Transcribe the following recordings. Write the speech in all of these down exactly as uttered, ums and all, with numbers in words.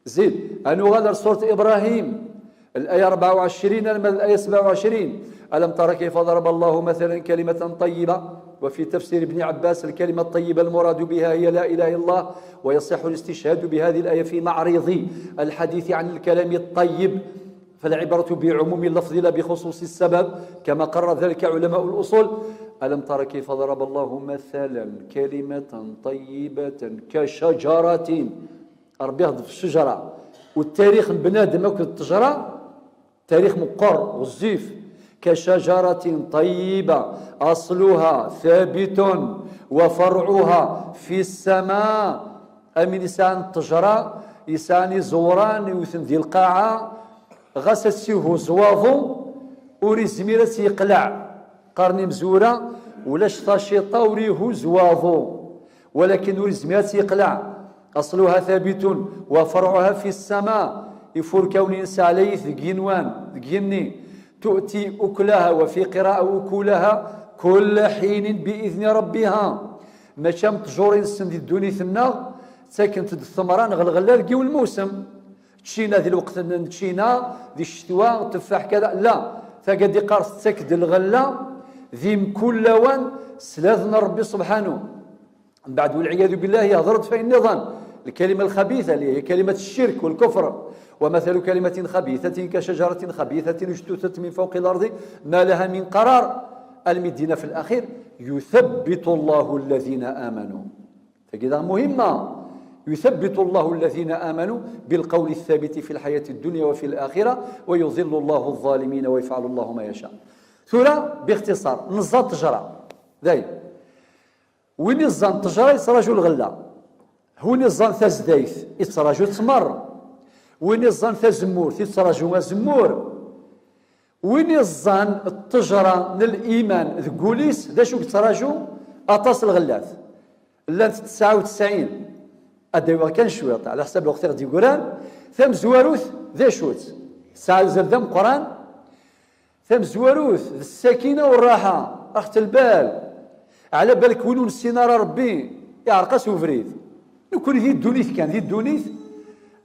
زيد، أن يغادر سورة إبراهيم، الآية أربعة وعشرين لما الآية سبعة وعشرين: ألم تر كيف ضرب الله مثلا كلمة طيبة. وفي تفسير ابن عباس: الكلمة الطيبة المراد بها هي لا إله إلا الله، ويصح الاستشهاد بهذه الآية في معرض الحديث عن الكلام الطيب، فالعبرة بعموم اللفظ لا بخصوص السبب، كما قرر ذلك علماء الأصول. ألم تر كيف ضرب الله مثلا كلمة طيبة كشجرة. ربي يهضر في الشجرة، والتاريخ من بنادم أكد التجرة تاريخ مقر وزيف. كشجرة طيبة أصلها ثابت وفرعها في السماء. أمين يسعى التجرة، يسعى زوران يوثن ذي القاعة، غاس السيهو زواضو، وري زميرة يقلع. قرني مزورة، ولاش ثاشيطة وريهو زواضو، ولكن وري زميرة يقلع. أصلها ثابت وفرعها في السماء. يفور كون ينسى عليه ذقينوان، ذقيني. تؤتي أكلها، وفي قراءة أكلها، كل حين بإذن ربها. ماشي متجورين السن دي الدوني ثنا، ساكن تد الثمرة نغلغلها ذقيو الموسم. تشينا ذي الوقت ن-، تشينا ذي الشتوى، تفاح كذا، لا. ثاقا دي قارس تسكد الغلة، ذي مكل لوان، سلاذنا ربي سبحانه. من بعد، والعياذ بالله، يهضرت فإن نظن الكلمة الخبيثة اللي هي كلمة الشرك والكفر: ومثل كلمة خبيثة كشجرة خبيثة اجتثت من فوق الأرض ما لها من قرار. المدينة في الأخير: يثبت الله الذين آمنوا. تجدها مهمة. يثبت الله الذين آمنوا بالقول الثابت في الحياة الدنيا وفي الآخرة، ويضل الله الظالمين، ويفعل الله ما يشاء. ثورة باختصار، نزات تجرى. دايم. وين يزان تجرى يتراجو الغلة. وين يزان تزدايت يتراجو تمر. وين يزان تزمور يتراجو أزمور. وين يزان التجرة للإيمان ذقوليس، ذا شو يتراجو أطاس الغلات. لانت تسعة وتسعين. أديوغ كان شويط على حسب الوقت غادي يقولان. ثم زواروت ذا شوت. ساعة زردم قران. ثم زواروت السكينة والراحة، راحة البال. على بالك وين نسينا راه ربي يعرقس وفريد. نكون ذي الدونيت كان، ذي الدونيت.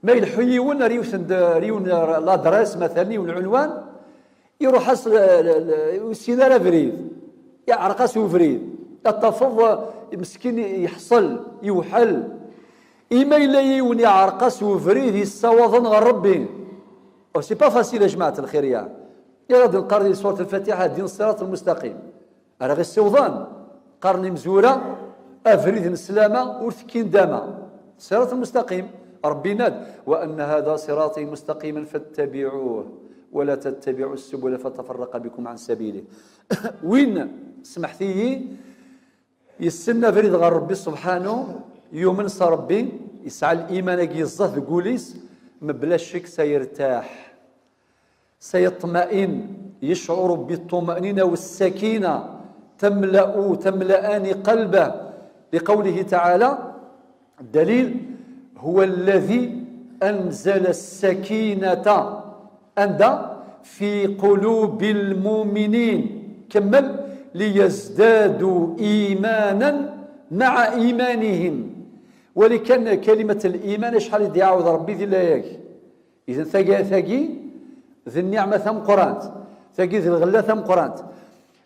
ما يلحو يون، ريوث ند-، ريون لادريس مثلا، والعنوان. يروح أصل، ل-، ل-، وسينا راه بريد. يعرقس وفريد. الطفل مسكين يحصل، يوحل. إما إلا يون يعرقس وفريد يستوضن غير ربي. أو سي با فاسيل يا جماعة الخير يا. يا راد نقري سورة الفاتحة دين الصراط المستقيم. راه غير السوضان. قرني مزورة، أفريد السلامة، ورثكين داما. الصراط المستقيم. ربي ناد: "وأن هذا صراطي مستقيما فاتبعوه ولا تتبعوا السبل فتفرق بكم عن سبيله". وين سمحتي يسنى فريد غير ربي سبحانه، يؤمن صار ربي، يسعى الإيمان يزه ذقوليس، مبلا شك سيرتاح. سيطمئن، يشعر بالطمأنينة والسكينة تملأ، تملأان قلبه، لقوله تعالى: الدليل: "هو الذي أنزل السكينة" عند في قلوب المؤمنين، كمل: "ليزدادوا إيمانا مع إيمانهم". ولكن كلمة الإيمان شحال يدي يعاود ربي ذي لايك؟ إذن ثاقي، ثاقي ذي النعمة ثم قرانت، ثاقي ذي الغلة ثم قرانت.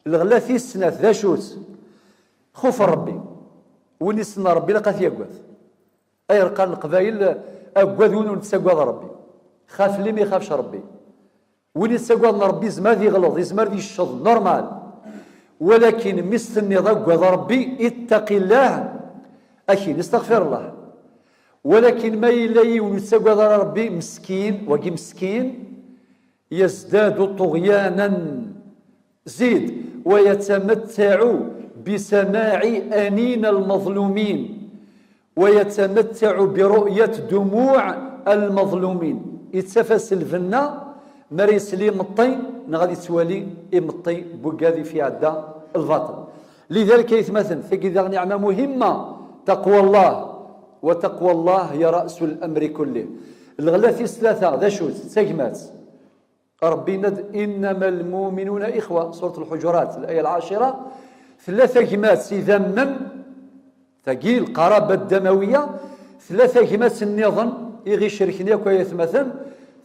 الغلة في السنة ذا شوت؟ خوف ربي. وين يسنى ربي لقى ثيقوث. أي رقان القبايل أقوذ وين نتسقوذ ربي. خاف اللي ما يخافش ربي. وين يتسقوذ ربي يزمر ذي غلط، يزمر ذي الشظ، نورمال. ولكن مستني ضقوذ ربي، اتق الله. أكيد، استغفر الله. ولكن ما إلا يون يتسقوذ ربي مسكين، وقي مسكين، يزداد طغيانا. زيد: "ويتمتع بسماع أنين المظلومين، ويتمتع برؤية دموع المظلومين". يتسفس الفنة، ما ريسلي مطي، نغادي توالي إمطي بوكاذي في عدة الباطل. لذلك يا إثمثن، تجد نعمة مهمة، تقوى الله، وتقوى الله هي رأس الأمر كله. الغلة في ثلاثة، ذا شوت، تجمات. ربي ند: "إنما المؤمنون إخوة"، سورة الحجرات، الآية العاشرة. ثلاثة جماعات إذا من تقي القرابة الدموية، ثلاثة جماعات النظام، Iɣ icerken yakk ay atmaten,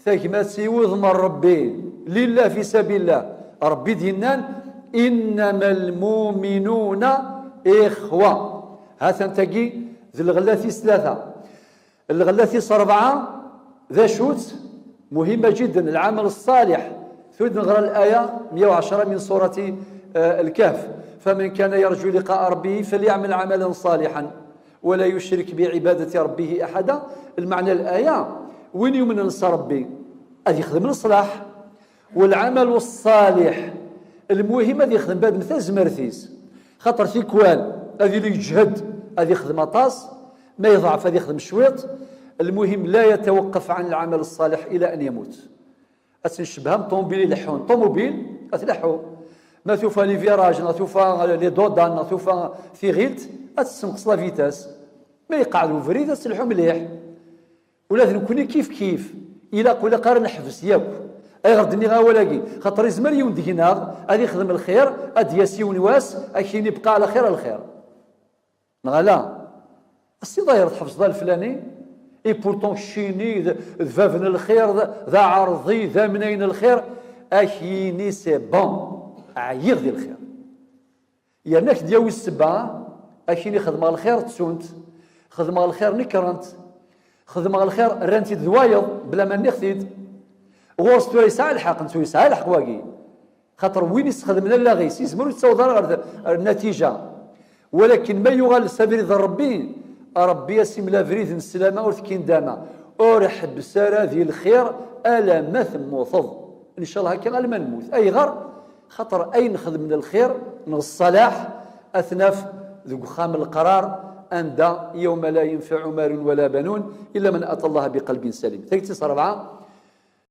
tagmat i wudem n Ṛebbi, lillah fi sabilillah. Ṛebbi d-yennan, innama lmuminuna ixwa. Ha-t-an tagi d lɣella tis tlata. Lɣella tis ṛebɛa, d acu-tt? Muhimma jidden, lɛamal ṣṣaliḥ. Tura d-neɣra laya meyya u ɛecṛa min surati, eh, Lkahf. Faman kana yarju liqa'a rabbihi falyaɛmal ɛamalan ṣaliḥan wala yucrik biɛibadati rabbihi aḥada. Lmeɛna n laya, win yumnen s Ṛebbi, ad yexdem leṣlaḥ. Walɛamalu ṣṣaliḥ, lmuhim ad yexdem bnadem tazmert-is. Xaṭer tikwal ad yili yeǧhed, ad yexdem aṭas, ma yeḍɛef ad yexdem cwiṭ. Lmuhim la yatawaqqaf ɛan lɛamal ṣṣaliḥ ila an yamut. Ad tt-ncebbeḥ am ṭumubil ileḥḥun. Ṭumubil ad tleḥḥu. Ma tufa les virages, neɣ tufa les dodanes, neɣ tufa tiɣilt, ad tessenqes la vitesse. Ma yeqɛed ubrid, ad telḥu mliḥ. Ula d nekkni kif kif. Ilaq, ur ilaq ara neḥbes yakk. Ayɣer d-nniɣ awal-agi? Xaṭer izmer yiwen deg-neɣ ad ixdem lxir, ad d-yas yiwen wass, ad k-yini bqa ɛla xir a lxir. Neɣ ala? Ass-iḍayer tḥebseḍ a leflani? Et pourtant keččini d, d bab n lxir, d, d aɛerḍi, d amnay n lxir. Ad k-yini c'est bon, ɛyiɣ di lxir. Yerna ak-d-yawi ssebba, ad k-yini xedmeɣ lxir, ttunt. Xedmeɣ lxir, nekrent. Xedmeɣ lxir, rran-t-id d wayeḍ, bla ma nniɣ-t-id. Ɣur-s tura yesɛa lḥeqq, nettu yesɛa lḥeqq wagi. Xaṭer win isxedmen allaɣ-is, izmer ur yettaweḍ ara ɣer, ɣer natija. Walakin ma yuɣal s abrid n Ṛebbi, Ṛebbi as-imla abrid n sslama ur tekki ndama. Ur ḥebbes ara di lxir alamma temmuteḍ. Ncallah akka alma nemmut. Ayɣer? Xaṭer ayen xedmen lxir neɣ ṣṣalaḥ ad t-naf deg uxxam n leqrar, anda yawma la yenfiɛu malun wala banun illa man ata Allaha biqalbin salim. Tagi d tis ṛebɛa.